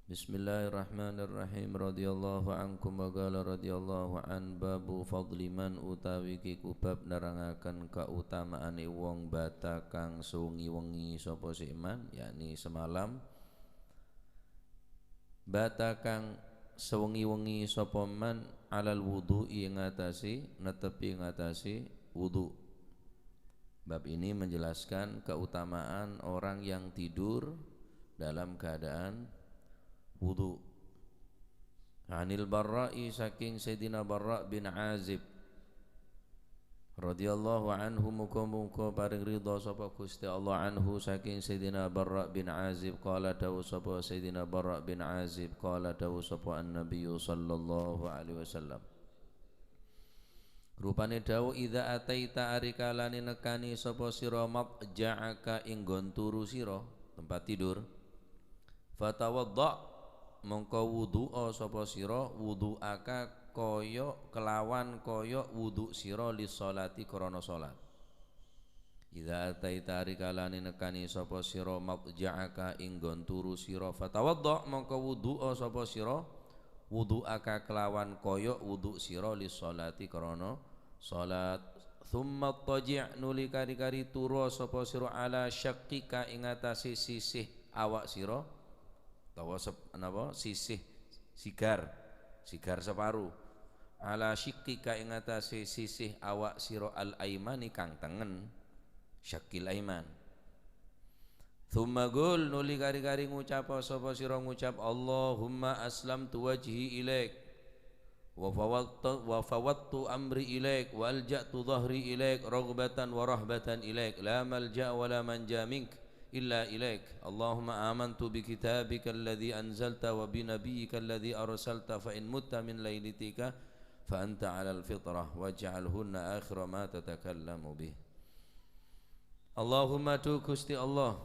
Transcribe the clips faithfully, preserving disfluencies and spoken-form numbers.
Bismillahirrahmanirrahim. Radhiyallahu ankum wa qala radhiyallahu an. Babu fadli man utawi kiku bab nerangaken kautamaane wong bata kang sewengi-wengi sapa si man, yakni semalam. Bata kang sewengi-wengi sapa man alal wudu'i ing atase, netepi ing atase wudu. Bab ini menjelaskan keutamaan orang yang tidur dalam keadaan wudu. Anil Barra'i, saking Sayyidina Barra bin Azib, radhiyallahu anhu, muga-muga paring ridha sapa Gusti Allah anhu, saking Sayyidina Barra bin Azib, qala, dawuh sapa Sayyidina Barra bin Azib, qala, dawuh sapa An-Nabiyyu sallallahu alaihi wasallam. Rupane dawuh, "Idza ataita, arikalane nekani sapa sira, madja'aka, ing nggon turu sira, tempat tidur, fatawadda, mongko wudu'a sapa sira, wudu'aka, kaya kelawan kaya wudu sira, lis sholati, krana salat." Idza ataita, arikalane nekani sapa sira, madja'aka, ing nggon turu sira, fatawadda, mongko wudu'a sapa sira, wudu'aka, kelawan kaya wudu sira, lis sholati, krana salat. Tsumma taji', nuli kari-kari turu sapa sira, ala syaqqika, ing atase sisih awak sira, utawa sep-, napa, sisih sigar, sigar separo. Ala syiqqika, ing atase sisih awak sira, al aimani, kang tengen, syaqqil aiman. Tsumma qul, nuli kari-kari ngucap sapa sira, ngucap, "Allahumma aslamtu wajhi ilaik, wa fawwadtu, wa fawwadtu amri ilaik, wa alja'tu dhahri ilaik, raghbatan wa rahbatan ilaik, la malja'a wa la manja mink illa ilaik. Allahumma amantu bi kitabika alladhi anzalta wa bi nabiyyika alladhi arsalta, fa in mutta min lailatika fa anta alal fitrah, waj'alhunna akhira ma tatakallamu bih." Allahumma, dhu Gusti Allah,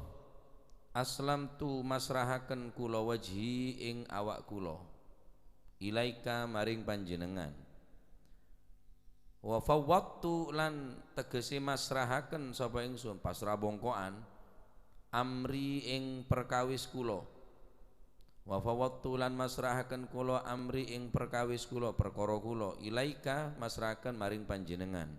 aslamtu, masrahaken kula, wajhi, ing awak kula, ilaika, maring Panjenengan. Wa fawwadtu, lan tegese masrahaken sapa ingsun, pasra bongko'an, amri, ing perkawis kula. Wa fawwadtu, lan masrahaken kula, amri, ing perkawis kula, perkara kula, ilaika, masrahaken maring Panjenengan.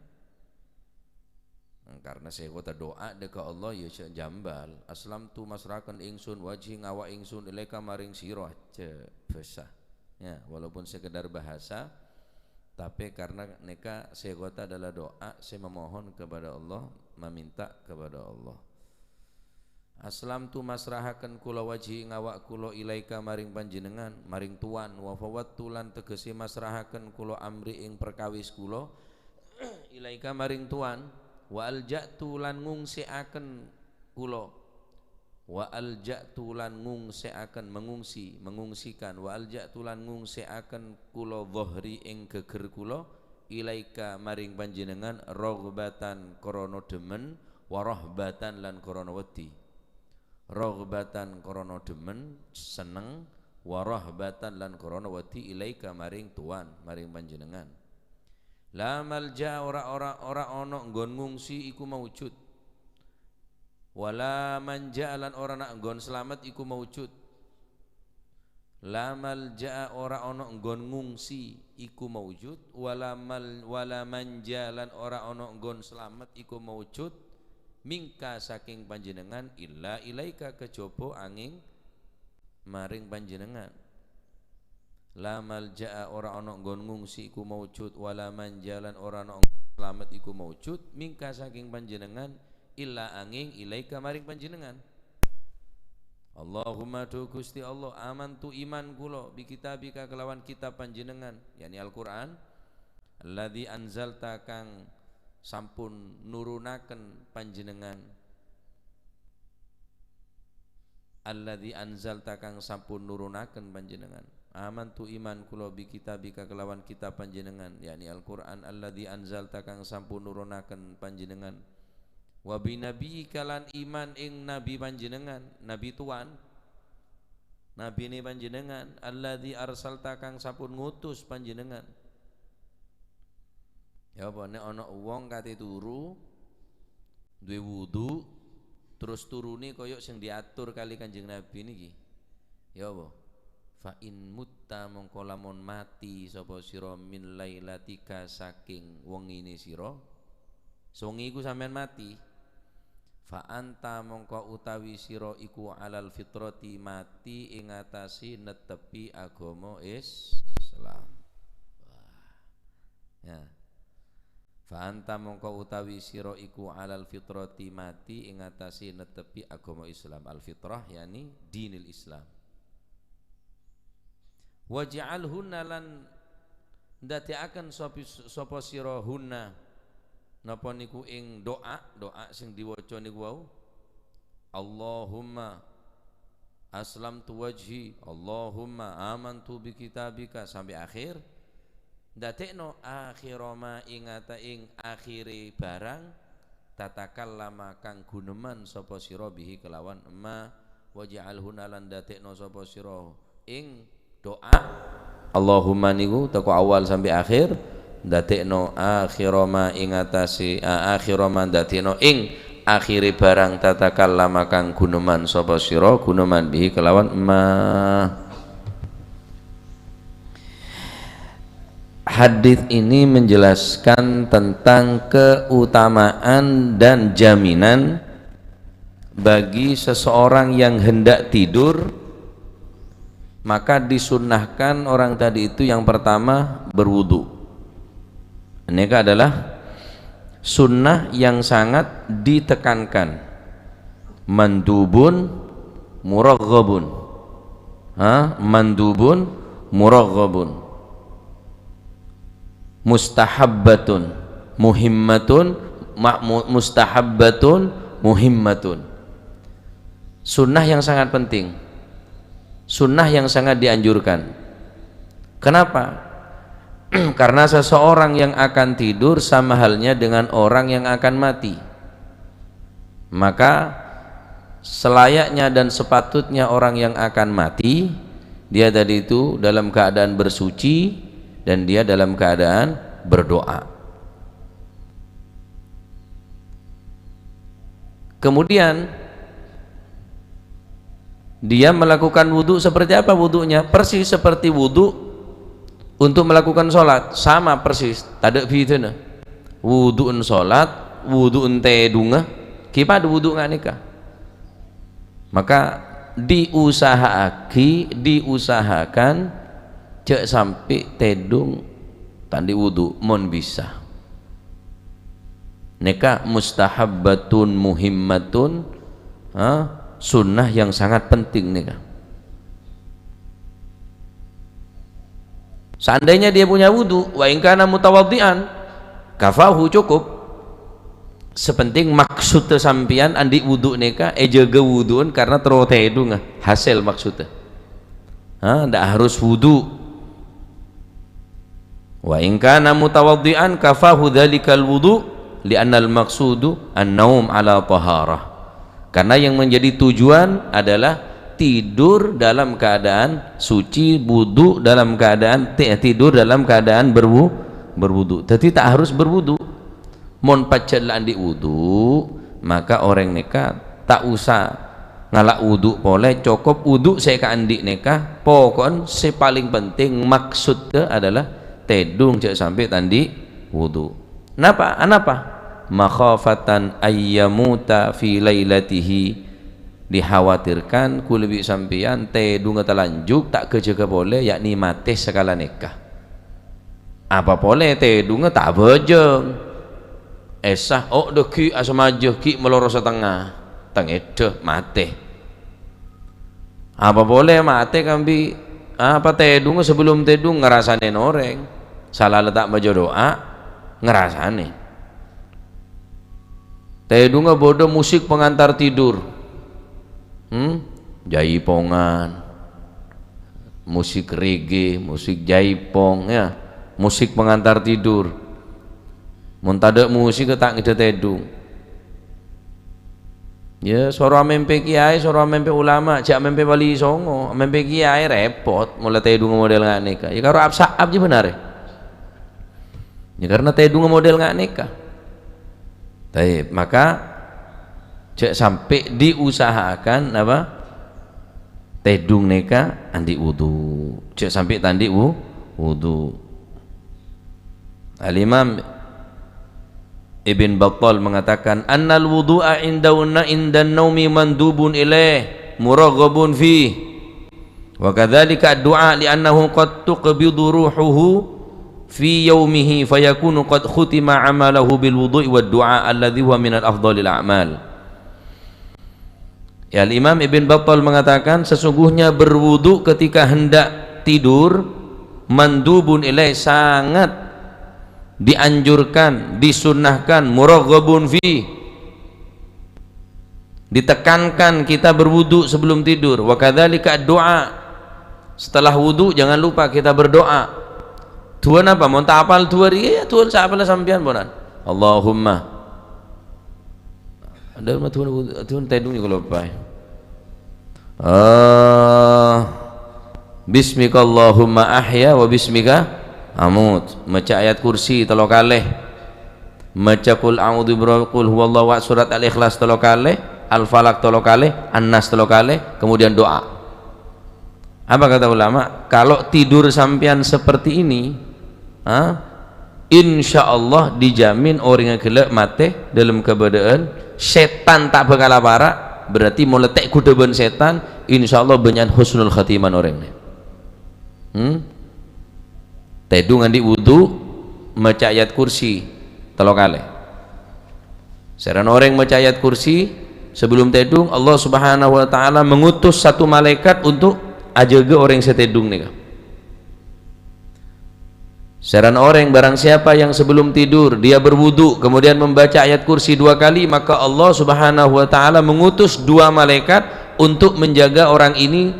Nah, karena sèghota du'a dâ' ka Allah, ya jhâ' jambal. "Aslamtu, masrahaken ingsun, wajhi, ngawa' ingsun, ilaika, maring sira," jhâ' bhâsa. Ya, walaupun sekedar bahasa, tapi karena nèka sèghota adalah doa, sè memohon kepada Allah, meminta kepada Allah. "Aslamtu, masrahaken kula, wajhi, ngawa' kula, ilaika, maring Panjenengan, maring Tuan, wa fawwadtu, lan tegese masrahaken kula, amri, ing perkawis kula, ilaika, maring Tuan, wa alja'tu, lan ngungsiaken kula, wa alja'tu, lan ngungsiaken, mengungsi, mengungsikan, wa alja'tu, lan ngungsiaken kula, dhahri, ing geger kula, ilaika, maring Panjenengan, raghbatan, krana dhemen, wa rahbatan, lan krana wedi." Raghbatan, krana dhemen, seneng, wa rahbatan, lan krana wedi, ilaika, maring Tuan, maring Panjenengan. La malja, ora, ora, ora ana nggon ngungsi iku maujud. Wa la manja, lan ora ana nggon slamet iku maujud. La malja, ora ana nggon ngungsi iku maujud, wa la mal-, wa la manja, lan ora ana nggon slamet iku maujud, mingka, saking Panjenengan, illa ilaika, kejaba anging maring Panjenengan. La malja, ora ana nggon ngungsi iku maujud, wa la manja, lan ora ana nggon slamet iku maujud, mingka, saking Panjenengan, illa anging ilaika, maring Panjenengan. Allahumma, dhu Gusti Allah, amantu, iman kula, bi kitabika, kelawan kitab Panjenengan, yakni Al-Qur'an, alladzi anzalta, kang sampun nurunaken Panjenengan, alladzi anzalta, kang sampun nurunaken Panjenengan. Amantu, iman kula, bi kitabika, kelawan kitab Panjenengan, yakni Al-Qur'an, alladzi anzalta, kang sampun nurunaken Panjenengan. Wa bi nabiyyika, lan iman ing nabi Panjenengan, nabi Tuan, nabine Panjenengan, alladzi arsalta, kang sampun ngutus Panjenengan. Ya apa, nek ana wong kate turu, duwe wudu, terus turune kaya sing diatur kali Kanjeng Nabi niki? Ya apa? Fa in mutta, mongko lamon mati sapa sira, min lailatika, saking wengine sira, sawengi iku sampeyan mati. Fa anta, mongko utawi sira iku alal fitrati, mati ing atase netepi agama Islam. Wah. Ya. Fa anta, mongko utawi sira iku alal fitrati, mati ing atase netepi agama Islam. Al fitrah, yakni dinil Islam. Waj'alhunna, lan daddiaken sopi-, sapa sira hunna, napa niku, ing doa, doa sing diwaca niku wau. Allahumma aslamtu wajhi, Allahumma amantu bi kitabika, sampai akhir. Dadekno akhira ma, ing ata-, ing akhire barang, tatakallama, kang guneman sapa sira bihi kelawan ma, waj'alhunna, lan dadekno sapa sira ing doa Allahumma niku teko awal sampai akhir, dadekno akhira ma ing atase, a-, akhira ma dadekno ing akhire barang tatakallama kang guneman sapa sira, guneman bihi kelawan ma. Hadis ini menjelaskan tentang keutamaan dan jaminan bagi seseorang yang hendak tidur, maka disunnahkan orang tadi itu yang pertama berwudu. Ini adalah sunnah yang sangat ditekankan. Mandubun muraghabun. Ha? Mandubun muraghabun. Mustahabbatun muhimmatun, ma-, mu-, mustahabbatun muhimmatun. Sunnah yang sangat penting. Sunnah yang sangat dianjurkan. Kenapa? Karena seseorang yang akan tidur sama halnya dengan orang yang akan mati. Maka selayaknya dan sepatutnya orang yang akan mati, dia tadi itu dalam keadaan bersuci dan dia dalam keadaan berdoa. Kemudian dia melakukan wudu seperti apa wudunya? Persis seperti wudu untuk melakukan sholat, sama persis, tadha' bidhâna. Wudu'en sholat, wudu'en tèdungnga, ghi' padâ wudu' nga' nèka. Maka diusahaaghi, diusahakan jhâ' sampè' tèdung ta' andi' wudu', mon bisa. Nèka mustahabbatun muhimmatun, ha, sunnah yang sangat penting nèka. Seandainya dia punya wudu, wa in kana mutawaddi'an, kafahu, cukup. Sepenting maksudnya sampeyan andi' wudu nèka, èjâgâ wudu'en karena terro tèdungnga, hasil maksudnya. Ha, ndak harus wudu. Wa in kana mutawaddi'an kafahu dzalikal wudu, li'annal maqsudu an-naum ala taharah. Karena yang menjadi tujuan adalah tidur dalam keadaan suci, wudu dalam keadaan ti-, tidur dalam keadaan berwu-, berwudu. Jadi tak harus berwudu. Mon pajhât la andi' wudu, maka orèng nèka ta' osa ngala' wudu polè, cokop wudu sè èkaandi' nèka. Poko'en sè palèng penting maksudda adalah tèdung jhâ' sampè' ta' andi' wudu. Napa? Anapa? Makhafatan ayyamuta fi lailatihi. Dikhawatirkan kaulâ bi' sampèyan tèdungnga talanjhu' ta' ghâjâgâ polè, yakni matè sakala nèka. Apa polè tèdungnga ta' abhâjâng. Esa, o, dâggi' asamajâ ghi' maloro satengnga, tangèdhâ matè. Apa polè matè kambi, apa, tèdungnga, sabellum tèdung ngarasanè orèng. Sala la ta' maca du'a, ngarasanè. Tèdungnga bâdâ musik pengantar tidur. Hmm? Jaipongan. Musik reggae, musik jaipong, ya. Musik pengantar tidur. Mon tadâ' musik, ta' ngèdhâ tèdung. Ya, soro amèmpè kiyaè, soro amèmpè ulama, jhâ' amèmpè wali songo, amèmpè kiyaè rèpot, mola tèdung model nga' nèka. Ya, karo ap-sa'ap jiyâ bhender. Ya, karena tèdung model nga' nèka. Taib, maka jhâ' sampè' diusahakan, apa? Tèdung nèka andi' wudu. Jhâ' sampè' ta' andi' wu-, wudu. Al-Imam Ibn Battal mengatakan, "Annal wudu'a inda, indan naumi mandubun ilaih, muraghabun fih. Wa kadzalika ad-du'a li'annahu qad tuqbidu ruhuhu fi yaumihi, fayakunu qad khutima amalahu bil wudu'i wad du'a alladzi huwa minal afdhalil a'mal." Ya, Al-Imam Ibn Battal mengatakan, sesungguhnya berwudu ketika hendak tidur, mandubun ilaih, sangat dianjurkan, disunnahkan, muraghabun fi, ditekankan kita berwudu sebelum tidur. Wa kadzalika doa. Setelah wudu, jangan lupa kita berdoa. Du'a napa? Mon ta' apal du'a rèya, ya du'a sè apal sampèyan, ponan. Allahumma. Ada mah du'a, du'a tèdung juga lupa. Eh, bismikallahumma ahya wa bismika amut. Maca ayat kursi tello kalè. Maca qul a'udzu birabbil, qul huwallahu ahad, surat Al-Ikhlas tello kalè, Al-Falaq tello kalè, An-Nas tello kalè, kemudian doa. Apa kata ulama? Kalau tidur sampeyan seperti ini, ha, insya Allah dijamin orèngnga ghellâ' matè dalam keadaan sètan ta' bhâkal apara', berarti molaè ta' èghudhâ bân sètan, insya Allah bânnya'an husnul khatimah orèngnga. Hmm? Tèdung andi' wudu, maca ayat kursi tello kalè. Sèrana orèng maca ayat kursi sebelum tèdung, Allah Subhanahu wa Ta'ala mengutus satu malaikat untuk ajâgâ orèng sè tèdung nèka. Sèrana orèng, barang siapa yang sebelum tidur dia berwudu, kemudian membaca ayat kursi dua kali, maka Allah Subhanahu wa Ta'ala mengutus dua malaikat untuk menjaga orang ini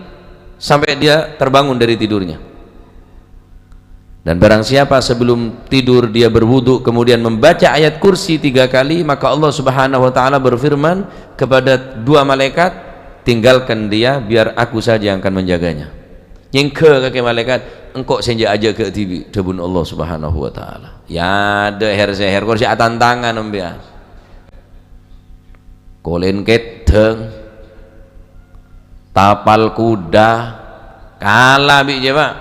sampai dia terbangun dari tidurnya. Dan barang siapa sebelum tidur dia berwudu, kemudian membaca ayat kursi tiga kali, maka Allah Subhanahu wa Ta'ala berfirman kepada dua malaikat, "Tinggalkan dia, biar aku saja yang akan menjaganya." Nyèngghâ kakè malaikat, "Engko' sè jhâ' ajâgâ dhibi'," dhâbuna Allah Subhanahu wa Ta'ala. Ya, adâ' her-seher, kor sè atantangan, empèyan. Kolèn kèdhâng, tapal kuda, kala bi' jhâ', Pa'.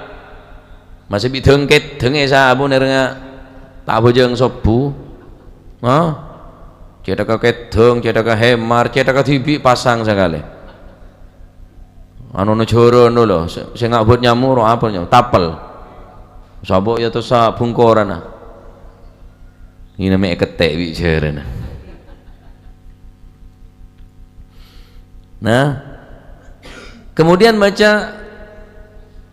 Masè bi' dhâng-kèdhâng èsabun èrèngnga ta' abhâjâng sobbhu. Ha? Cèthagghâ kèdhâng, cèthagghâ hemar, cèthagghâ dhibi' pasang sakalè. Anona jhârân lho, sè, sè ngabât nyamo ro apa nyamo? Tapel. Sabo' ya tosa bungkoranna. Ngènè mè' èkettek bi' jhârânna. Nah, kemudian maca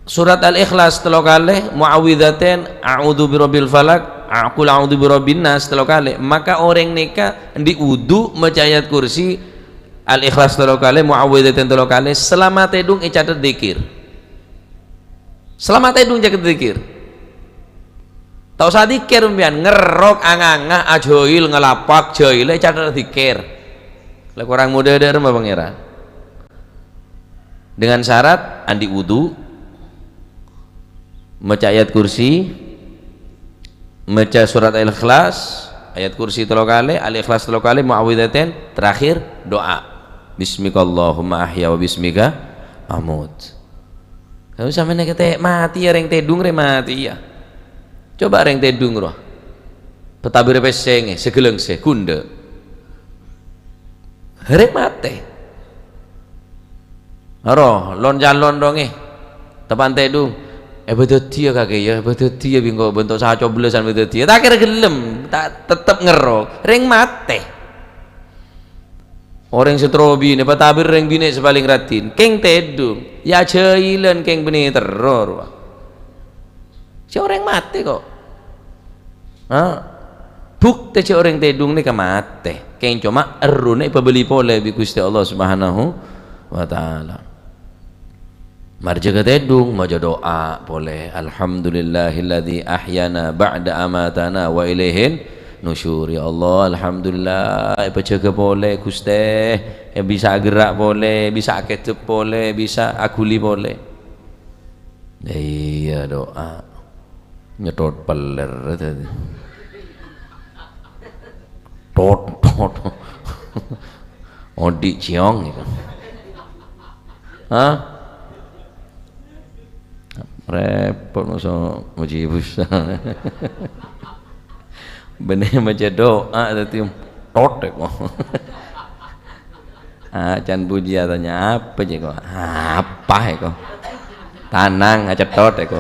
surat Al-Ikhlas tello kalè, Mu'awwidzatain, A'udzu birabbil falaq, a-, Qul a'udzu birabbin nas tello kalè. Maka orèng nèka andi' wudu, maca ayat kursi, Al-Ikhlas tello kalè, Mu'awwidzatain tello kalè, selama tèdung ècatet dzikir. Selama tèdung ècatet dzikir. Ta' osa dzikir empèyan, ngerrok, anganga, ajhâil, ngalapak, jhâilâ ècatet dzikir. La korang modâ dâ' remma Pangèran. Dengan syarat andi' wudu, maca ayat kursi, maca surat Al-Ikhlas, ayat kursi tello kalè, Al-Ikhlas tello kalè, Mu'awwidzatain, terakhir doa. "Bismikallahumma ahya wa bismika amut." Kalau sampèyan kèta matè ya, rèng tèdung rè matè ya. Coba rèng tèdung rowa. Patabir pèssèngè, sè ghellângsè, ghundhâ'. Rèng matè. Aro, lon-calon rongè. Teppa' tèdung. Èbâdâddhiyâ kakè ya, èbâdâddhiyâ bi' engko' bhânto' sacoblesan èbâdâddhiyâ. Ta' kèra ghellem, ta', tettep ngerrok. Rèng matè. Orèng sè terro binè, patabir rèng binè' sè palèng raddhin. Kèng tèdung, ya jhâilân kèng bânnè terro rowa. Sè orèng matè ko'. Ha? Buktè jhâ' orèng tèdung nèka matè. Kèng coma errohna èpabâli polè bi' Ghustè Allah Subhanahu wa Ta'ala. Marjâ ka tèdung, maca du'a polè. "Alhamdulillahilladzi ahyana ba'da amatana wa ilaihin nusyur." Ya Allah, alhamdulillah, èpajâgâ polè, Ghustè. Bisa aghârâ' polè, bisa akèdhep polè, bisa aghuli polè. Iyâ, du'a. Nyethot peller tadi. Tot, tot. Odi' ciong gitu. Hah? Repot masa mojhi busa. Bânnè maca du'a dhâddhi tot èko. Ah, can puji atanya apa cèko? Apa èko? Tanang, acèthot èko.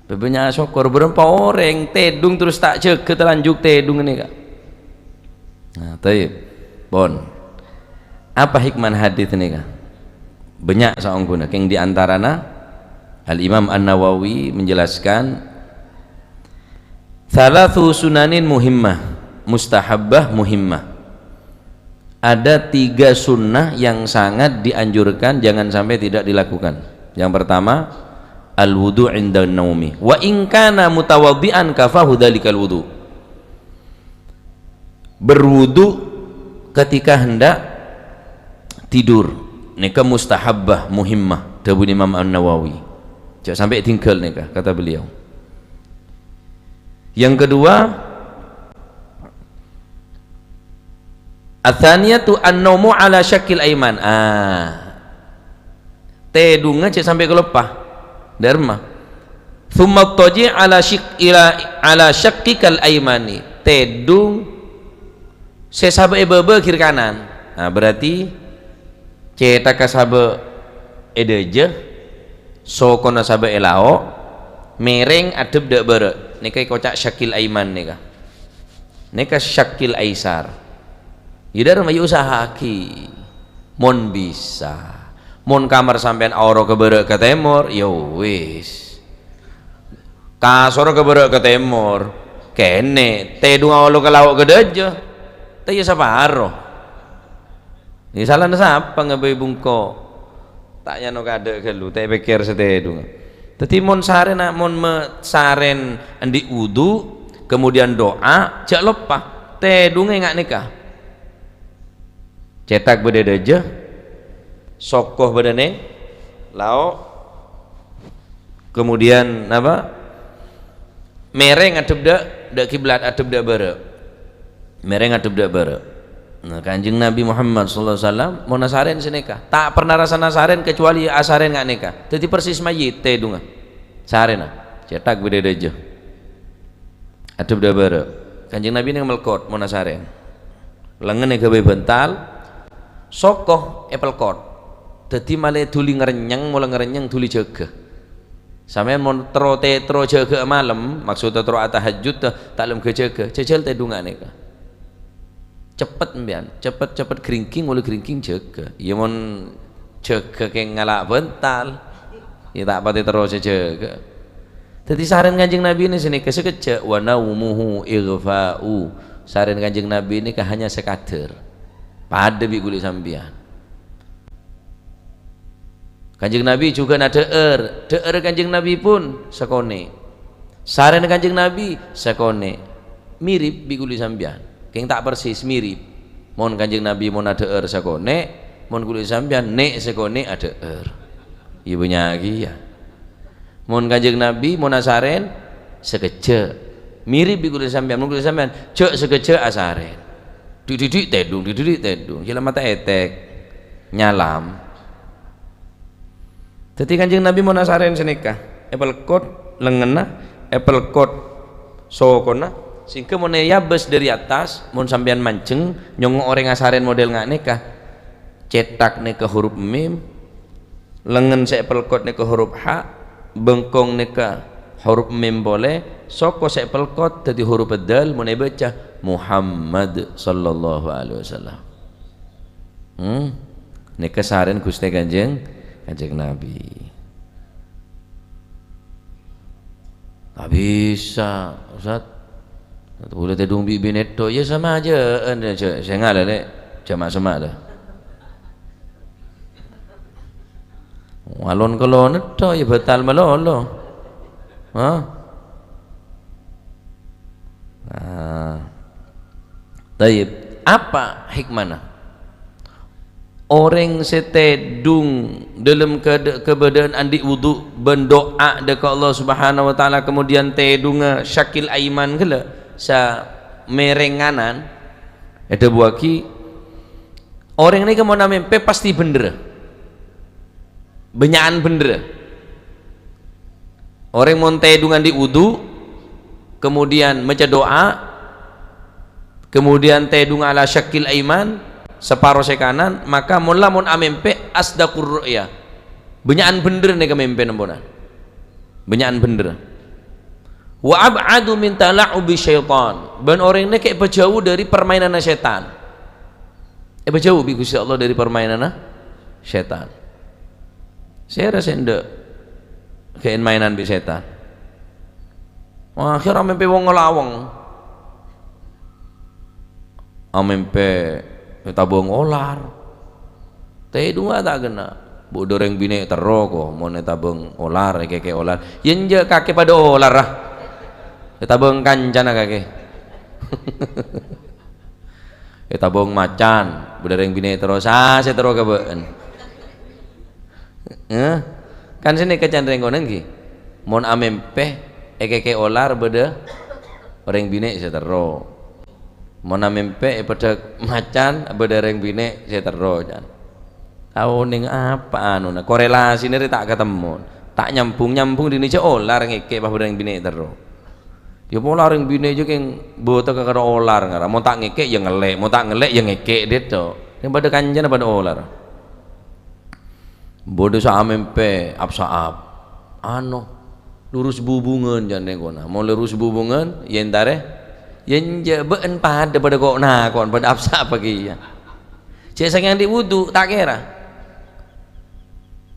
Bâbânya sokor, bârâmpa orèng tèdung terros ta' jâgâ talanjhuk tèdung nèka. Nah, thayyib. Pon. Apa hikmah hadis nèka? Bânnya' saongghuna. Kèng di antarana Al-Imam An-Nawawi menjelaskan, "Tsalatsu sunanin muhimmah, mustahabbah muhimmah." Ada tiga sunnah yang sangat dianjurkan, jangan sampai tidak dilakukan. Yang pertama, al-wudu' inda naumi. Wa in kana mutawaddi'an kafahu dzalikal wudu'. Berwudu ketika hendak tidur. Nèka mustahabbah, muhimmah, dhâbuna Imam An-Nawawi. Jhâ' sampè' tinggal nèka, kata beliau. Yang kedua, ats-tsaniyatu an-naumu ala syaqqil aiman. Ah. Tèdungnga jhâ' sampè' kaloppa. Dâ'remma. Tsumma thaji' ala syiq-, ila, ala syaqqikal aimani. Tèdung sè sabâ' è bâbâ ghi' kanan. Nah, berarti cèthagghâ sabâ' è dâjâ, sokona sabâ' è lao', mèrèng addhep dâ' bârâ'. Nèka èkoca' syaqqil aiman nèka. Nèka syaqqil aisar. Yâ, dâ'remma, yâ usaha'aghi. Mon bisa. Mon kamar sampèyan aoro ka bârâ' ka tèmor, yâ wis. Kasor ka bârâ' ka tèmor, kènè'. Tèdung aolo ka lao' ka dâjâ, ta' iyâ saparo. Yâ, salana sapa ngabây bungko? Ta' nyano kadâ' ghâllu, ta' èpèkkèr sè tèdungnga. Dhâddhi, mon sarèna, mon ma-, sarèn andi' wudu, kemudian do'a, jhâ' loppa. Tèdungnga ènga' nèka. Cèthak bâdâ è dâjâ, soko bâdâ neng lao', kemudian napa? Mèrèng addhep dâ', dâ' kiblat, addhep dâ' bârâ'. Mèrèng addhep dâ' bârâ'. Nah, Kanjeng Nabi Muhammad sallallahu alaihi wasallam mon asarèn sanèka. Ta' pernah rassa asarèn kecuali asarèn nga' nèka. Dhâddhi persis mayyit tèdungnga. Sarèna. Cèthak bâdâ è dâjâ. Addhep dâ' bârâ'. Kanjeng Nabi neng melkot mon asarèn. Lengngen èghâbây bântal, soko èpelkot. Dhâddhi malè dhuli ngarènyèng, mola ngarènyèng dhuli jâgâ. Sampèyan mon terro te-, terro jâgâ malem, maksudda terro atahajjud, ta-, ta' lem ghâjâgâ, jhâjhâl tèdungnga nèka. Cepet sampèyan, cepet-cepet gringking, mola gringking jâgâ. Iyâ mon jâgâ kèng ngala' bântal, iyâ ta' patè terro sè jâgâ. Dhâddhi sarèn Kanjeng Nabi nè sanèka sakejjhâ', "Wa naumuhu ighfa'u." Sarèn Kanjeng Nabi nèka hanya sakadâr. Padâ bi' ghuli sampèyan. Kanjeng Nabi jhughân adhâ'âr. Dhâ'âr Kanjeng Nabi pon sakonè'. Sarèn Kanjeng Nabi sakonè'. Mirip bi' ghuli sampèyan. Kèng ta' persis, mirip. Mon Kanjeng Nabi mon adhâ'âr sakonè', mon ghuli sampèyan nè' sakonè' adhâ'âr. Iyâ bânnya' kèya. Mon Kanjeng Nabi mon asarèn sakejjhâ'. Mirip bi' ghuli sampèyan. Mon ghuli sampèyan jhâ' sakejjhâ' asarèn. Dhi'-dhi'-dhi' tèdung, dhi'-dhi'-dhi' tèdung. Jhâ' la mata ètèk. Nyalam. Dhâddhi Kanjeng Nabi mon asarèn sanèka, èpelkot lengngenna, èpelkot sokona, sehingga mon èyabâs dâri attas, mon sampèyan manjheng, nyongngo' orèng asarèn model nga' nèka, cèthak nèka huruf mim, lengngen sè èpelkot nèka huruf ha, bengkong nèka huruf mim polè, soko sè èpelkot dhâddhi huruf dal, mon èbâca Muhammad sallallahu alaihi wasallam. Hmm. Nèka sarèn Ghustè Kanjeng, Kanjeng Nabi. Ta' bisa, Ustaz. Bulâ tèdung bi' binè' tho', iyâ sama ajâ'ân, jhâ', sè ngala' lè', jhâ' ma'-semma' la. Alon-kelon tho', iyâ bâtal malolo. Hah? Nah. Thayyib, apa hikmana? Orèng sè tèdung dâlem kadâ-, kabâdâ'ân andi' wudu bân du'a dâ' ka Allah Subhanahu wa Ta'ala, kemudian tèdungnga syakil aiman ghellâ', sa-, mèrèng nganan, èdhâbuwâghi, Orèng nèka mon amèmpè pastè bhendher. Bânnya'an bhendher. Orèng mon tèdhung andi' wudu, kemudian maca do'a, kemudian tèdhung ala syaqqil aiman, saparo sè kanan, maka mola mon amèmpè asdaqur ru'ya. Bânnya'an bhendher nèka mèmpè nemmonan. Bânnya'an bhendher. Wa ab'adu min tala'ubi syaitan. Bân orèng nèka èpajhâu dhâri permainanna sètan. Èpajhâu bi' Ghustè Allah dhâri permainanna sètan. Sèra sè endâ' ghâ'en mainan bi' sètan. Akhèr amèmpè wong ngalawèng. Amèmpè ètabâng olar. Tèdhungnga ta' kènè'. Bu, dâ' rèng binè' terro ko, mon ètabâng olar, èkèkè' olar. Yâ enjâ' kakè padâ olar, ah. Ètabâng kancana kakè. Ètabâng macan, bu dâ' rèng binè' terro, sa sè terro ka bâ'en. Eh? Kan sè nèka can rèng konèng ghi. Mon amèmpè èkèkè' olar bâdâ orèng binè' sè terro. Mon amèmpè èpeddhâk macan bâdâ orèng binè' sè terro, can. Tao nèng apa anona? Korelasina rè ta' katemmon. Ta' nyambung-nyambung dinna jâ' olar ngèkè' pas bâdâ orèng binè' terro. Yâ pola orèng binè' jâ' kèng bâtèka karo olar ngara. Mon ta' ngèkè' yâ ngellè', mon ta' ngellè' yâ ngèkè' dâ' ètto'. Nèng padâ kancana padâ olar. Bâdâ sè amèmpè ap-saap. Ano, lurus bubungan jâ' nèng kona. Mon lurus bubungan, yâ entarè. Yâ enjâ' bâ'en padâ, padâ ko'-nako', padâ ap-saap kèya. Cè' sakèng andi' wudu, ta' kèra.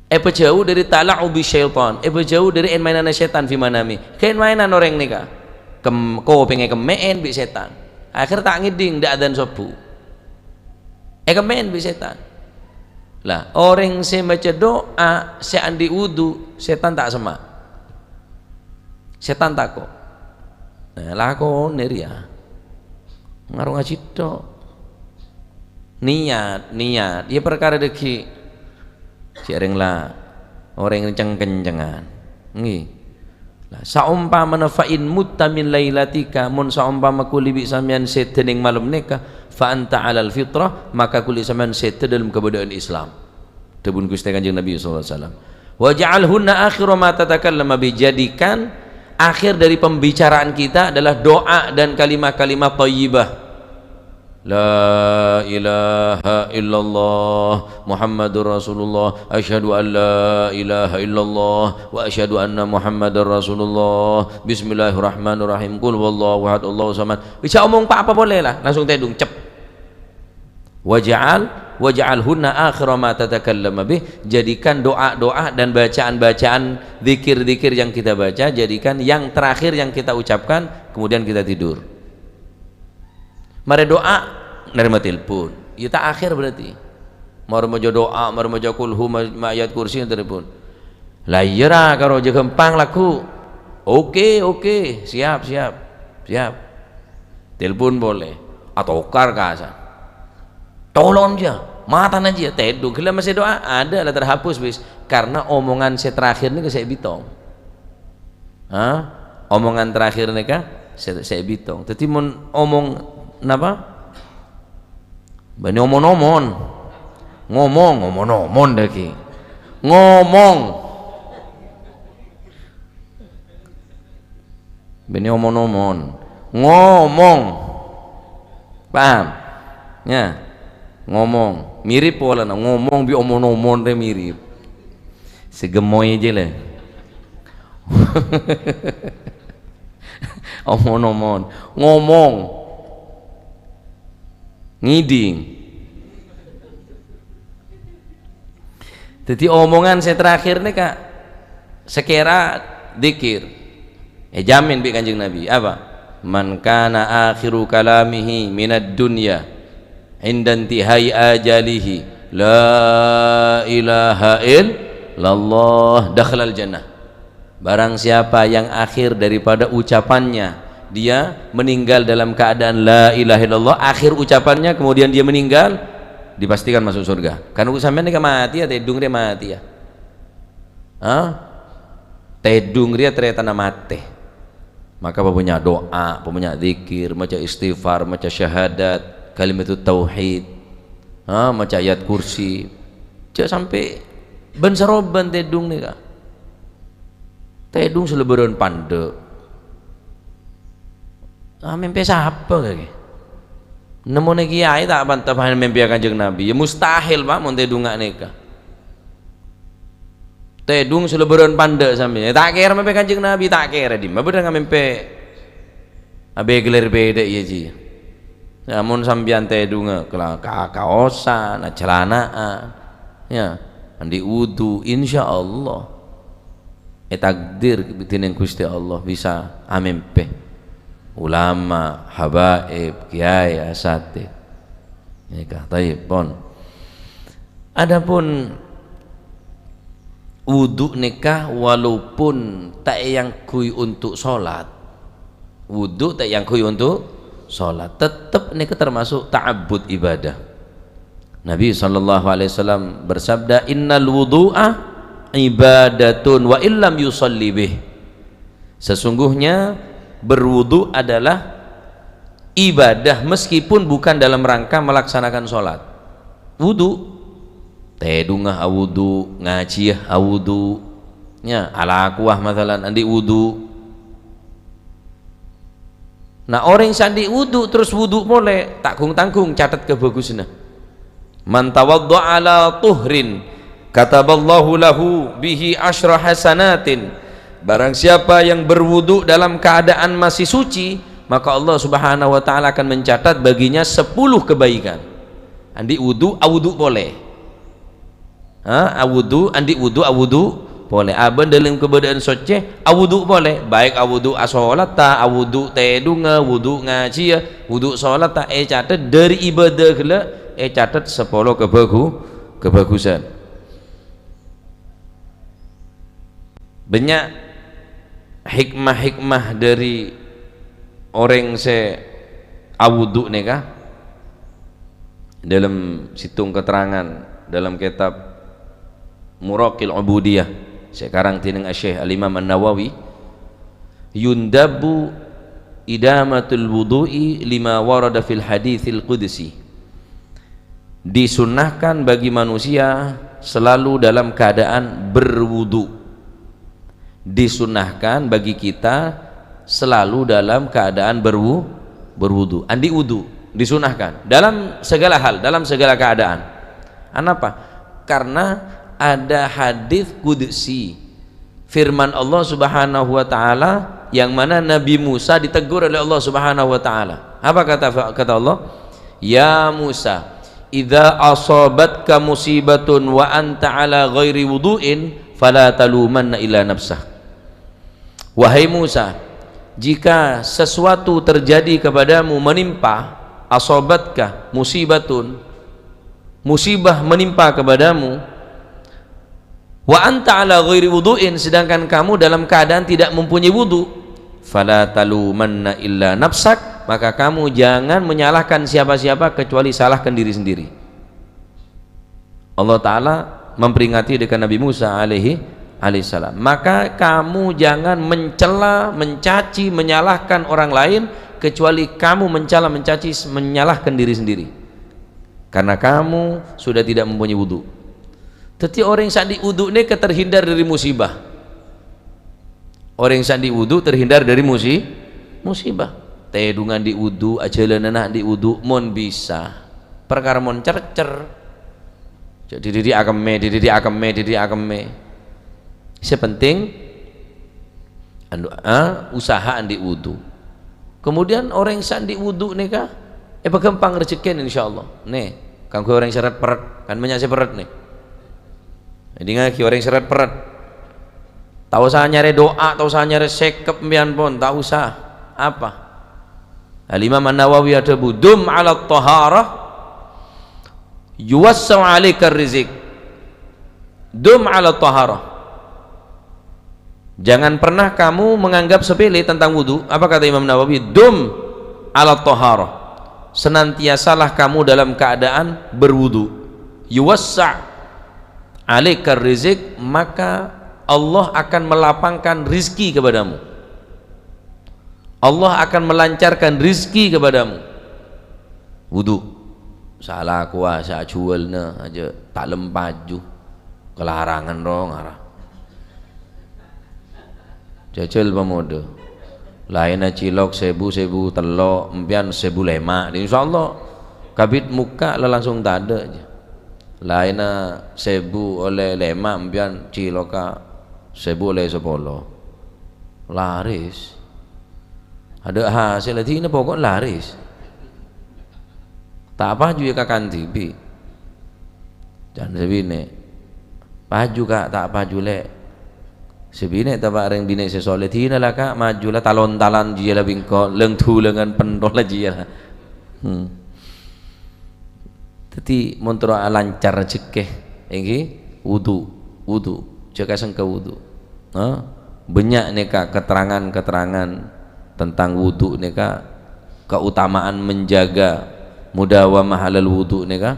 Èpajhâu dhâri tala'ubi syaitan, èpajhâu dhâri èn-mainanna sètan fi manami. Kèn-mainan orèng nèka. Kem-, kopèngnga èkemmè'èn bi' sètan. Akhèr ta' ngèdhing dâ' adzan sobbhu. Èkemmè'èn bi' sètan. Lah, orèng sè maca do'a sè andi' wudu, sètan ta' semma'. Sètan tako'. Nah, lakonè rèya. Ngarungnga cètto'. Niyat, niyat. Yâ parkara dâgghi'. Jhâ' rèng la, orèng ceng-kencengan. Ngghi. Lah, saompamana fa in mutta min lailatika, mon saompama kulli bi' sampèyan sèdhâ nèng malem nèka, fa anta 'alal fitrah, maka kulli sampèyan sèdhâ dâlem kabâdâ'ân Islam. Dhâbuna Ghustè Kanjeng Nabi sallallahu alaihi wasallam. "Waj'alhunna akhira ma tatakallama bih," jadikan akhir dari pembicaraan kita adalah doa dan kalimat-kalimat thayyibah. "La ilaha illallah Muhammadur Rasulullah, asyhadu an la ilaha illallah, wa asyhadu anna Muhammadar Rasulullah, bismillahirrahmanirrahim, qul huwallahu ahad, Allahu samad." Bisa omong pa-apa polè la, langsung tèdhung, cep. "Waj'al, waj'alhunna akhira ma tatakallama bih," jadikan doa-doa dan bacaan-bacaan, zikir-zikir yang kita baca, jadikan yang terakhir yang kita ucapkan, kemudian kita tidur. Marè doa, narèma telepon. Yâ ta' akhir berarti. Marè maca doa, marè maca kulhu, ma-, ma-, ayat kursi, telepon. Lah iyâ ra, karo jâ ghâmpang lagghu. Oke, oke, siap, siap, siap. Telepon polè. Atokar kasa. Tolong jâ, matana jâ, tèdhung. Ghellâ' masih doa, ada lah terhapus, wis. Karena omongan sè terakhir nèka sè bitong. Ha? Omongan terakhir nèka sè, sè bitong. Dâddhi mon omong napa? Bânnè omon-omon. Ngomong, omon-omon dâgghi'. Ngomong. Bânnè omon-omon. Ngomong. Paham? Yâ. Ngomong. Mirip polana. Ngomong bi' omon-omon rè mirip. Sè gemmoy jâ la. Omon-omon. Ngomong. Ngèdhing. Dâddhi omongan sè terakhir nèka sakèra dzikir. Èjhâmin bi' Kanjeng Nabi. Apa? "Man kana akhiru kalamihi minad dunya 'inda intihai ajalihi la ilaha illallah dakhalal jannah." Barang siapa yang akhir daripada ucapannya, dia meninggal dalam keadaan la ilaha illallah, akhir ucapannya, kemudian dia meninggal, dipastikan masuk surga. Kan sampèyan nèka matè yâ, tèdhung rè matè yâ. Ha? Tèdhung rè tarètana matè. Maka pabânnya' doa, pabânnya' dzikir, maca istighfar, maca syahadat, kalimatut tauhid. Ah, maca ayat kursi. Jhâ' sampè' bân-sarobân tèdung nèka. Tèdung salèbârân pandâ'. Ah, mèmpè sapa kakè? Nemmonè kiyaè ta' pantep mèmpèya Kanjeng Nabi. Ya mustahil, Pak, mon tèdungnga nèka. Tèdung salèbârân pandâ' sampèyan. Ta' kèra mèmpè Kanjeng Nabi, ta' kèra dimma bâdâ ngamèmpè abâgâlâr bhidhâ, iyâ, jiyâ. Ya, mon sampèyan tèdungnga kela-, ka-, kaosan, acalana'an, ya, andi' wudu, insyaallah ètakdir dèning Ghustè Allah bisa amèmpè ulama, habaib, kiyaè, asatidz. Nèka, thayyib, pon. Adapun wudu nèka walaupun ta' èangghuy untuk sholat, wudu ta' èangghuy untuk sholat, tettep nèka termasuk ta'abbud ibadah. Nabi sallallahu alaihi wasallam bersabda, "Innal wudu'a ibadatun wa illam yusalli bih." Sesungguhnya berwudu adalah ibadah meskipun bukan dalam rangka melaksanakan sholat. Wudu, tèdungnga awudu, ngajhiyâ awudu, ya, alakowa masalan andi' wudu. Nah, orèng sè andi' wudu terros wudu polè, ta' gung-tanggung catet kabhâghusânna. "Man tawadda'a ala tuhrin, kataballahu lahu bihi asyra hasanatin." Barang siapa yang berwudu dalam keadaan masih suci, maka Allah Subhanahu wa Ta'ala akan mencatat baginya sepuluh kebaikan. Andi' wudu, awudu polè. Ha, awudu, andi' wudu, awudu polè. Abâ' dâlem kabâdâ'ân soccè, awudu polè. Baik awudu asolatta, awudu tèdungnga, wudu ngajhiyâ, wudu sholatta, ècatet dâri ibadah ghellâ', ècatet sapolo kabhâghu-, kabhâghusân. Bânnya' hikmah-hikmah dâri orèng sè awudu nèka. Dâlem sèttong keterangan dâlem kètab Muraqil Ubudiyah sè èkarang dèning Asy-Syaikh Al-Imam An-Nawawi, "Yundabu idamatul wudu'i lima warada fil haditsil qudsi." Disunnahkan bagi manusia selalu dalam keadaan berwudu. Disunnahkan bagi kita selalu dalam keadaan berwu-, berwudu. Andi' wudu, disunnahkan. Dalam segala hal, dalam segala keadaan. Anapa? Karena ada hadis qudsi. Firman Allah Subhanahu wa Ta'ala, yang mana Nabi Musa ditegur oleh Allah Subhanahu wa Ta'ala. Apa kata, kata Allah? "Ya Musa, idza asabatka musibatun wa anta ala ghairi wudu'in, fala talumanna illa nafsak." Wahai Musa, jika sesuatu terjadi kepadamu, menimpa, asabatka musibatun, musibah menimpa kepadamu, "Wa anta ala ghairi wudu'in," sedangkan kamu dalam keadaan tidak mempunyai wudu, "fala talumanna illa nafsak," maka kamu jangan menyalahkan siapa-siapa kecuali salahkan diri sendiri. Allah Ta'ala memperingati dengan Nabi Musa alaihi, alaihissalam. Maka kamu jangan mencela, mencaci, menyalahkan orang lain, kecuali kamu mencela, mencaci, menyalahkan diri sendiri. Karena kamu sudah tidak mempunyai wudu. Dhâddhi orèng sè andi' wudu nèka terhindar dâri musibah. Orèng sè andi' wudu terhindar dâri musi-, musibah. Tèdungnga andi' wudu, ajhâlânana andi' wudu, mon bisa. Parkara mon cercer. Jhâ' dhi-, dhi-, dhi-, akemmè, dhi-, dhi-, dhi-, akemmè, dhi-, dhi-, akemmè. Sè penting, anu, ah, usaha andi' wudu. Kemudian orèng sè andi' wudu nèka èpaghâmpang rejekkèna insyaallah. Nè, kaangghuy orèng sè ret-peret, kan bânnya' sè peret nè. Èdingngaghi orèng sè ret-peret. Ta' osa nyarè du'a, ta' osa nyarè sèkep sampèyan pon, ta' osa. Apa? Al-Imam An-Nawawi adhâbu, "Dum 'ala thaharah, yuwassa'u 'alaikar rizq." Dum 'ala thaharah. Jangan pernah kamu menganggap sepele tentang wudu. Apa kata Imam Nawawi? "Dum 'ala thaharah." Senantiasalah kamu dalam keadaan berwudu. "Yuwassa' 'alaikar rizq," maka Allah akan melapangkan rizki kepadamu. Allah akan melancarkan rizki kepadamu. Wudu. Ta' lakowa sè ajhuwâlna, ajâ' ta' lem paju. Kalarangan ro ngara. Jhâjhâl pamodâ. Laènna cilok sèbu, sèbu tello', empèyan sèbu lèma'. Insyaallah, kabit mokka' la langsung tadâ', jâ. Laènna sèbu ollè lèma', empèyan cilokka sèbu ollè sapolo. Laris. Adâ' hasèl, dhina pokok laris. Ta' paju yâ kakan dhibi'. Can sè binè'. Paju, Ka', ta' paju, Lè'. Sè binè' ta' pa' rèng binè' sè soleh. Dhina la, Ka', maju la talon-talon jiyâ la bingko, leng-dhulengan penthol la jiyâ la. Hmm. Dhâddhi, mon terro alancar rejhekkè, èngghi, wudu, wudu, jâgâ sengka wudu. Nah, bânnya' nèka keterangan-keterangan tentang wudu nèka, keutamaan menjaga mudawamah alal wudu nèka,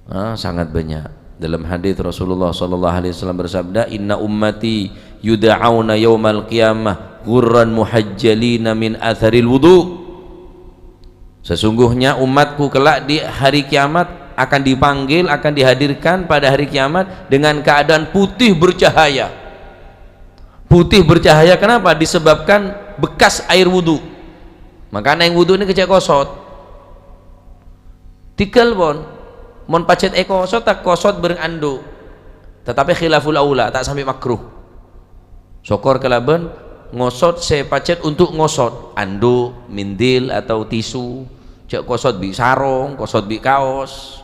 nah, sangat banyak. Dalam hadis Rasulullah sallallahu alaihi wasallam bersabda, "Inna ummati yud'auna yaumal qiyamah ghurran muhajjalina min atharil wudu." Sesungguhnya umatku kelak di hari kiamat akan dipanggil, akan dihadirkan pada hari kiamat dengan keadaan putih bercahaya. Putih bercahaya kenapa? Disebabkan bekas air wudu. Mangkana yang wudu ini kecek kosot. Tikel pon. Mon pajhât èkosot, ta' kosot bareng andhu'. Tetapi khilaful aula, ta' sampai makruh. Sokor kalabân ngosot sè pajhât untuk ngosot, andhu', mindil, atau tisu. Jhâ' kosot bi' sarong, kosot bi' kaos.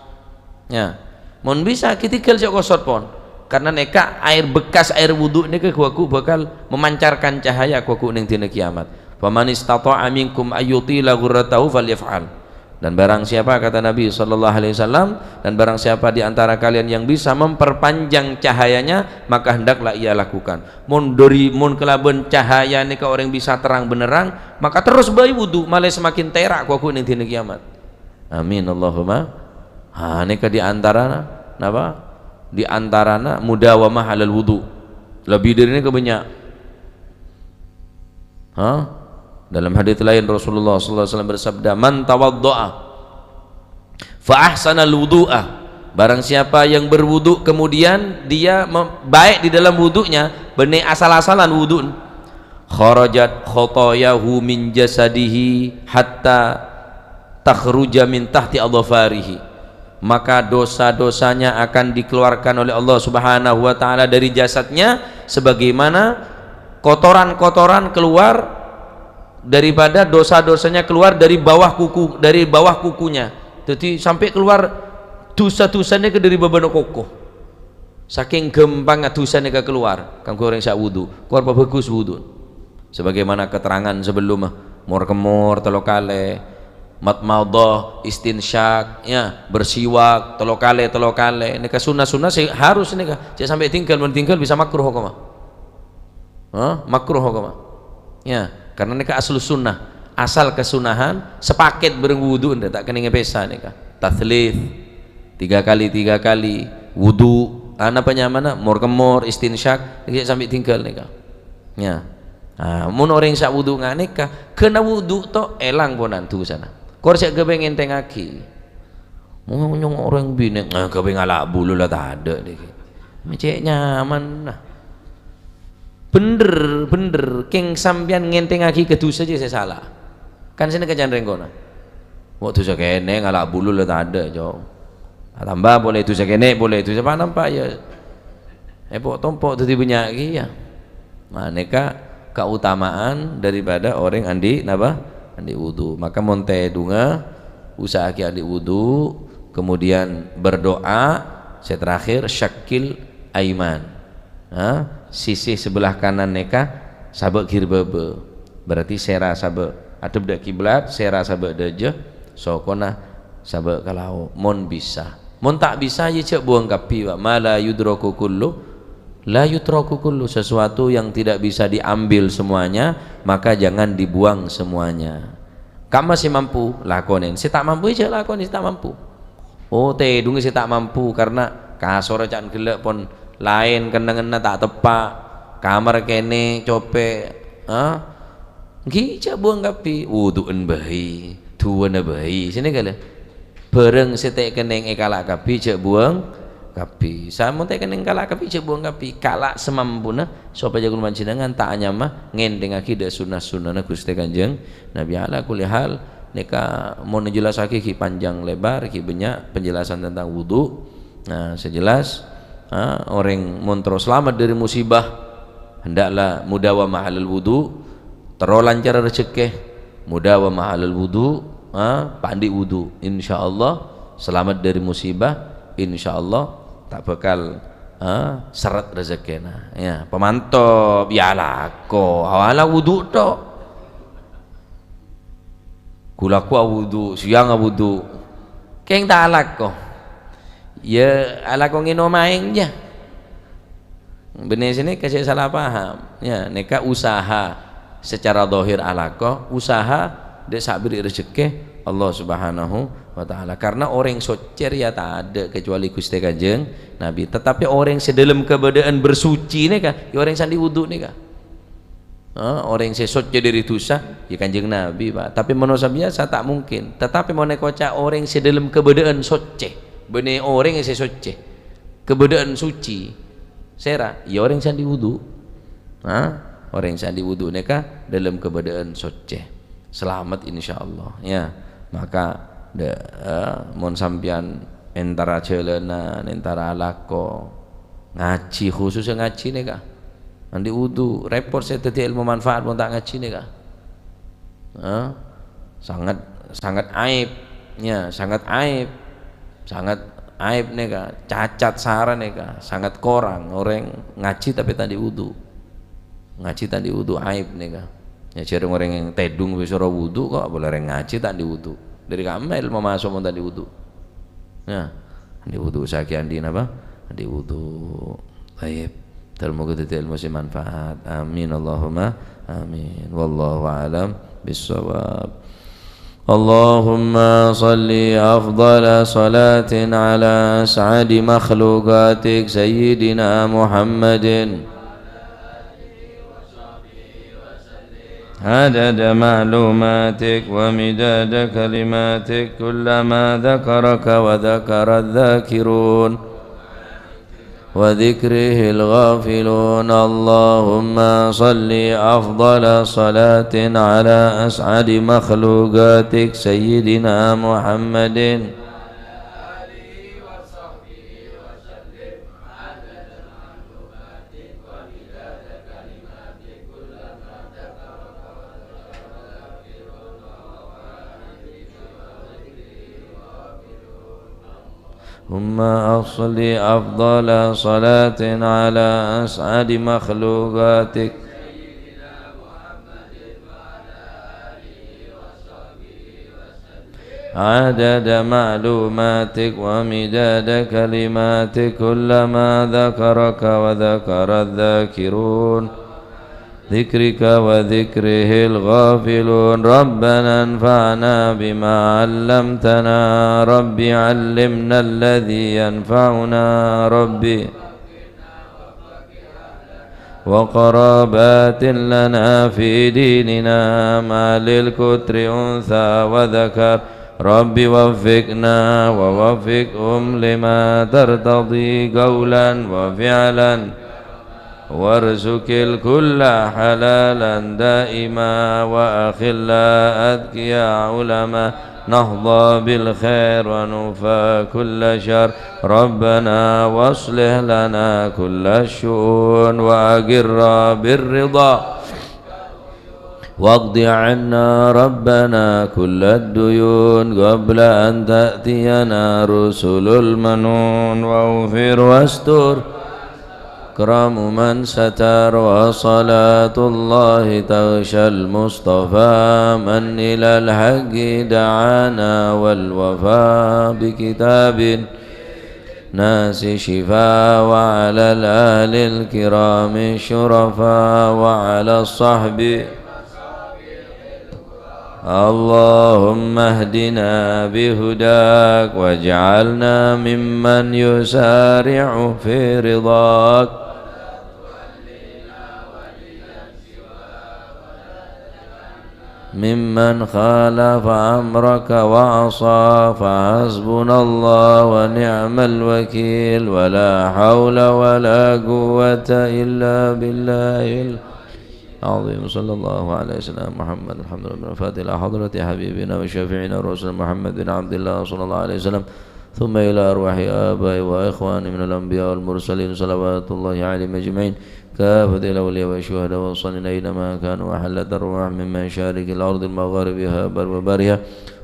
Ya. Mon bisa, ghi tikel jhâ' kosot pon. Karena nèka air bekas air wudu nèka ghu-, ghu bakal memancarkan cahaya ghu-, ghu neng dina kiamat. "Faman istata'a minkum ayyutila ghurratahu falyaf'al." Dan barang siapa, kata Nabi sallallahu alaihi wasallam, dan barang siapa di antara kalian yang bisa memperpanjang cahayanya, maka hendaklah ia lakukan. Mon dhâri, mon kalabân cahaya nèka orèng bisa terang benderang, maka terros bhâi wudu, malè semakin tèra' ghu-, ghu neng dina kiamat. Amin, Allahumma. Ha, nèka di antarana, napa? Di antarana mudawamah alal wudu. Lebih dhâri nèka bânnya'. Ha? Dalam hadis lain Rasulullah sallallahu alaihi wasallam bersabda, "Man tawadda'a fa ahsanal wudu'a." Barang siapa yang berwudu kemudian dia mem-, baik di dalam wudunya, bânnè asal-asalan wudu'na, "kharajat khotoyahu min jasadihi hatta takhruja min tahti adhafarihi." Maka dosa-dosanya akan dikeluarkan oleh Allah Subhanahu wa Ta'ala dari jasadnya, sebagaimana kotoran-kotoran keluar daripada dosa-dosanya keluar dari bawah kuku, dari bawah kukunya. Jadi, sampai keluar dosa-dosanya ke dari bâbâna koko. Saking ghâmpangnga dosa nèka kalowar kaangghuy orèng sè awudu, kalowar pabhâghus wudu. Sebagaimana keterangan sebelumnya, mor-kemmor tello kalè, madmadhah, istinsyak, ya, bersiwak tello kalè, tello kalè. Nèka sunnah-sunnah sè harus nèka, jhâ' sampè' tinggal, mon tinggal bisa makruh hukumma. Hah? Makruh hukumma. Ya, karena nèka aslu sunnah, asal kesunahan, sepaket bhâreng wudu, ndak ta' kennengnga pèsa nèka. Tatslits, tiga kali, tiga kali, wudu, ana apa nyamana, mor-kemmor, istinsyak, nèka sampè' tinggal nèka. Ya. Ah, mon orèng sè awudu nga' nèka, ghâna wudu to', èlang ponan dosana. Kor sè ghâbây ngènthèngngaghi. Mon nyong orèng binè', ah, ghâbây ngala' bulu la tadâ' nèka. Mecè' nyaman, nah. Bhender, bhender, kèng sampèyan ngènthèngngaghi ka dusa jiyâ sè sala. Kan sè nèka can rèng kona. Mo' dusa kènè' ngala' bulu la tadâ', Cong. Atamba polè dusa kènè', polè dusa pa-nampa, ya. Èpo'-tompo' dhâddhi bânnya' kèya. Nah, nèka kautamaan daripada orèng andi' napa? Andi' wudu. Maka mon tèdungnga, usaha'aghi andi' wudu, kemudian berdoa, sè terakhir, syaqqil aiman. Ha, sisi sebelah kanan nèka sabâ' ghirbâbâ. Berarti sèra sabâ' addhep dâ' kiblat, sèra sabâ' dâjâ, sokona sabâ' ka lao', mon bisa. Mon ta' bisa, ya jhâ' buwâng kabbhi, Pak. Ma la yudraku kullu, la yutraku kullu. Sesuatu yang tidak bisa diambil semuanya, maka jangan dibuang semuanya. Kamma sè mampu, lakonè. Sè ta' mampu, ya jhâ' lakonè sè ta' mampu. Oh, tèdungnga sè ta' mampu karena kasorra ca'na ghellâ' pon laèn kennengnganna ta' teppa', kamar kènè' copè', ha? Ghi' jhâ' buwâng kabbhi, wudu'an bhâi, du'ana bhâi, sè nèka lè. Bhârâng sè ta' kennèng èkala' kabbhi, jhâ' buwâng kabbhi. Samon ta' kennèng kala' kabbhi, jhâ' buwâng kabbhi. Kala' samampuna sopajâ kaulâ panjhennengan ta' anyama ngènthèngngaghi dhâ-sunnah-sunnahna Ghustè Kanjeng Nabi. Ala kulli hal, nèka mon èjellassaghi ghi' panjang lebar, ghi' bânnya' penjelasan tentang wudu. Nah, sè jelas, ha, orèng mon terro salamet dhâri musibah, hendaklah mudawamah alal wudu, terro lancar rejhekkè, mudawamah alal wudu, ha, pa' andi' wudu. Insyaallah salamet dhâri musibah, insyaallah ta' bhâkal, ha, sèrrèt rejhekkèna. Ya, pamantop, ya alako, awala wudu tok. Ghulâ ghu awudu, sèyang awudu. Kèng ta' alako. Ya, alako ngènom aèng, ya. Bânnè sè nèka sè sala paham. Ya, nèka usaha secara zahir alako, usaha dâ' sabâ' rejhekkè Allah Subhanahu wa Ta'ala. Karena orèng soccè rèya tadâ' kecuali Ghustè Kanjeng Nabi. Tetapi orèng sè dâlem kabâdâ'ân bersuci nèka, ya orèng sè andi' wudu nèka. Ha, orèng sè soccè dhâri dhusa, ya Kanjeng Nabi, Pak. Tapè manossa biyasa ta' mungkin. Tetapi mon èkoca' orèng sè dâlem kabâdâ'ân soccè, bânnè orèng sè soccè, kabâdâ'ân suci, sèra, ya orèng sè andi' wudu. Ha, orèng sè andi' wudu nèka dâlem kabâdâ'ân soccè. Salamet insyaallah, ya. Maka, dâ-, eh, mon sampèyan entara jhâlânan, entara alako, ngajhi, khususnya ngajhi nèka. Andi' wudu, repot sè dhâddhi ilmu manfaat mon ta' ngajhi nèka. Hah? Sangat, sangat aib. Ya, sangat aib. Sangat aib nèka, cacat sara nèka, sangat korang orèng ngajhi tapè ta' andi' wudu. Ngajhi ta' andi' wudu aib nèka. Ya, jhârâng orèng tèdung bisa ro wudu kok, apalagi orèng ngajhi ta' andi' wudu. Dhâri kamma ilmu maso' mon ta' andi' wudu. Ya, andi' wudu sakèng andi' napa? Andi' wudu. Tayyib. Dâlem moga dhâddhi ilmu sè manfaat. Amin, Allahumma amin. Wallahu a'lam bissawab. اللهم صل أفضل صلاة على أسعد مخلوقاتك سيدنا محمد عدد معلوماتك ومداد كلماتك، كلما ذكرك وذكر الذاكرون وذكره الغافلون. اللهم صل أفضل صلاة على أسعد مخلوقاتك سيدنا محمد. اللهم أصل أفضل صلاة على أسعد مخلوقاتك عدد معلوماتك ومداد كلماتك، كلما ذكرك وذكر الذاكرون ذكرك وذكره الغافلون. ربنا انفعنا بما علمتنا، رب علمنا الذي ينفعنا، رب وقرابات لنا في ديننا، ما للكتر أنثى وذكر، رب وفقنا ووفقهم لما ترتضي قولا وفعلا، وارزق الكل حلالا دائما، وأخلاء أتقياء علماء، نحظى بالخير ونكفى كل شر. ربنا واصلح لنا كل الشؤون، وأقر بالرضا، واقض عنا ربنا كل الديون، قبل أن تأتينا رسل المنون، واغفر واستر أكرم من ستر. وصلاة الله تغشى المصطفى من إلى الحق دعانا، والوفاء بكتاب الناس شفاء، وعلى الآل الكرام الشرفاء، وعلى الصحب. اللهم اهدنا بهداك، واجعلنا ممن يسارع في رضاك. ممن خالف أمرك وعصى، فحسبنا الله ونعم الوكيل، ولا حول ولا قوة إلا بالله العظيم. صلى الله على سيدنا محمد. الحمد لله. الفاتحة إلى حضرة حبيبنا وشفيعنا ورسول محمد بن عبد الله صلى الله عليه وسلم. ثم إلى أرواح آبائي وإخواني من الأنبياء والمرسلين صلوات الله عليهم أجمعين، كافة الأولياء والشهداء والصالحين أينما كانوا، وحلت أرواح من مشارق الأرض ومغاربها وبرها،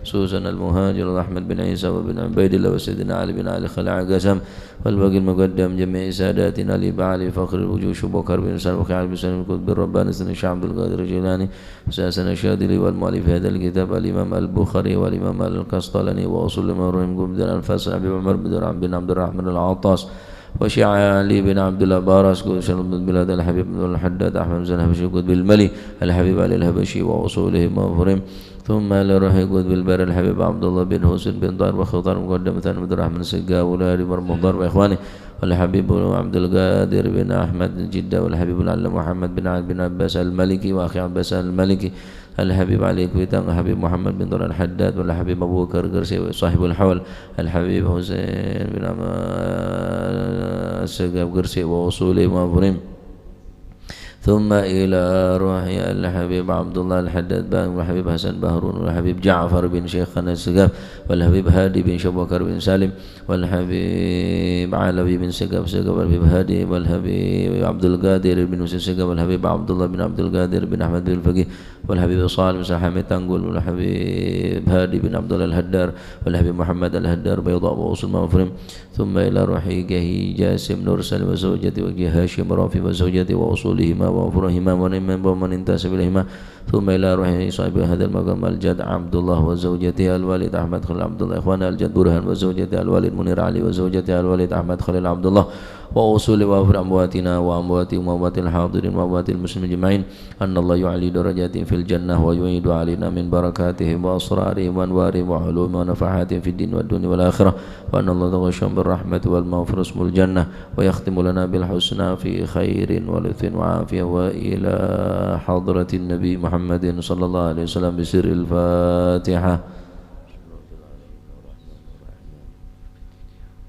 خصوصا المهاجر أحمد بن عيسى وابن عبيد الله وسيدنا علي بن علي خلع قسم، والباقي المقدم جميع ساداتنا الإباء علي فخر الوجود شبوكر بن سلم وخيار بن سلم القطب الرباني سيدنا الشيخ عبد القادر الجيلاني، أساسنا الشاذلي والمؤلف هذا الكتاب الإمام البخاري والإمام القسطلاني وأصول المروم قبد الأنفاس أبي عمر بن عبد بن عبد الرحمن العطاس وشيخ علي بن عبد الله باراس قدس البلاد الحبيب بن الحداد أحمد بن الحبشي قطب الملي الحبيب علي الحبشي وأصوله مغفورين، ثم إلى روح قطب البر الحبيب عبد الله بن حسين بن طاهر وخطر مقدمة عبد الرحمن سقا أولاد عمر مضر وإخوانه والحبيب عبد القادر بن أحمد جدة والحبيب العلامة محمد بن علي بن عباس المالكي وأخي عباس المالكي الحبيب علي كويتان، الحبيب محمد بن طلال الحداد، والحبيب أبو بكر قرسي صاحب الحول، الحبيب حسين بن عم السقاف قرسي وأصوله مغفورين. ثم إلى روح الحبيب عبد الله الحداد بن، والحبيب حسن بهرون، والحبيب جعفر بن شيخنا السقاف، والحبيب هادي بن شبكر بن سالم، والحبيب علوي بن سقاف سقاف، والحبيب هادي، والحبيب عبد القادر بن يوسف سقاف، والحبيب عبد الله بن عبد القادر بن أحمد بن الفقيه، والحبيب صالح بن حميد تنقل، والحبيب هادي بن عبد الله الهدار، والحبيب محمد الهدار بيضاء وأصول مغفورين. ثم إلى روح كهي جاسم نور سالم وزوجته وكهي هاشم رافي وزوجته وأصولهما وفروعهما ومن، ومن انتسب إليهما. ثم إلى روح صاحب هذا المقام الجد عبد الله وزوجته الوالد أحمد خليل عبد الله، إخوانه الجد برهان وزوجته الوالد منير علي وزوجته الوالد أحمد خليل عبد الله، وأصول وفروع أمواتنا وأمواتهم وأموات الحاضرين وأموات المسلمين أجمعين. أن الله يعلي درجاتهم في الجنة ويعيد علينا من بركاتهم وأسرارهم وأنوارهم وعلومهم ونفحاتهم في الدين والدنيا والآخرة، وأن الله يتغشاهم بالرحمة والمغفرة واسم الجنة، ويختم لنا بالحسنى في خير ولطف وعافية وإلى حضرة النبي محمد صلى الله عليه وسلم بسر الفاتحة.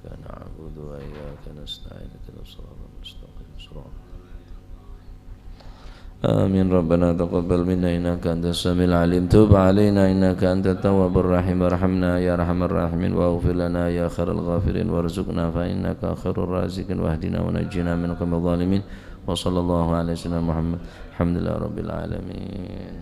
إياك نعبد وإياك نستعين، اهدنا الصراط المستقيم، صراط آمين. ربنا تقبل منا إنك أنت السميع العليم. تب علينا إنك أنت التواب الرحيم. ارحمنا يا أرحم الراحمين. واغفر لنا يا خير الغافرين. وارزقنا فإنك خير الرازقين. واهدنا ونجنا من القوم الظالمين. وصلى الله على سيدنا محمد. الحمد لله رب العالمين.